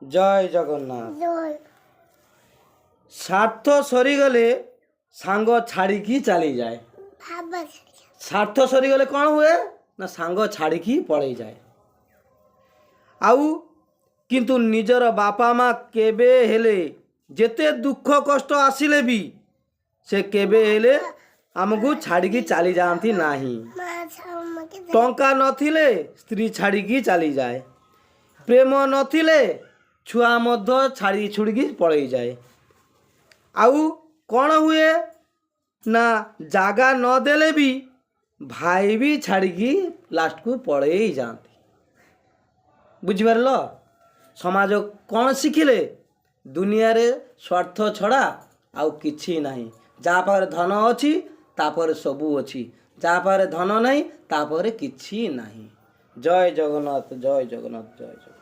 ଜୟ ଜଗନ୍ନାଥ। ଜୟ। ସ୍ୱାର୍ଥ ସରିଗଲେ ସାଙ୍ଗ ଛାଡ଼ିକି ଚାଲିଯାଏ। ବାବା। ସ୍ୱାର୍ଥ ସରିଗଲେ କ'ଣ ହୁଏ ନା, ସାଙ୍ଗ ଛାଡ଼ିକି ପଳେଇଯାଏ। ଆଉ କିନ୍ତୁ ନିଜର ବାପା ମା କେବେ ହେଲେ, ଯେତେ ଦୁଃଖ କଷ୍ଟ ଆସିଲେ ବି ସେ କେବେ ହେଲେ ଆମକୁ ଛାଡ଼ିକି ଚାଲିଯାଆନ୍ତି ନାହିଁ। ମା আমাকে। ଟଙ୍କା ନଥିଲେ ସ୍ତ୍ରୀ ଛାଡ଼ିକି ଚାଲିଯାଏ। ପ୍ରେମ ନଥିଲେ ଛୁଆ ମଧ୍ୟ ଛାଡ଼ି ଛୁଡ଼ିକି ପଳେଇଯାଏ। ଆଉ କ'ଣ ହୁଏ ନା, ଜାଗା ନଦେଲେ ବି ଭାଇ ବି ଛାଡ଼ିକି ଲାଷ୍ଟକୁ ପଳେଇ ଯାଆନ୍ତି। ବୁଝିପାରିଲ? ସମାଜ କ'ଣ ଶିଖିଲେ? ଦୁନିଆରେ ସ୍ୱାର୍ଥ ଛଡ଼ା ଆଉ କିଛି ନାହିଁ। ଯାହା ପାଖରେ ଧନ ଅଛି, ତା ପାଖରେ ସବୁ ଅଛି। ଯାହା ପାଖରେ ଧନ ନାହିଁ, ତା ପାଖରେ କିଛି ନାହିଁ। ଜୟ ଜଗନ୍ନାଥ, ଜୟ ଜଗନ୍ନାଥ, ଜୟ ଜଗନ୍ନାଥ।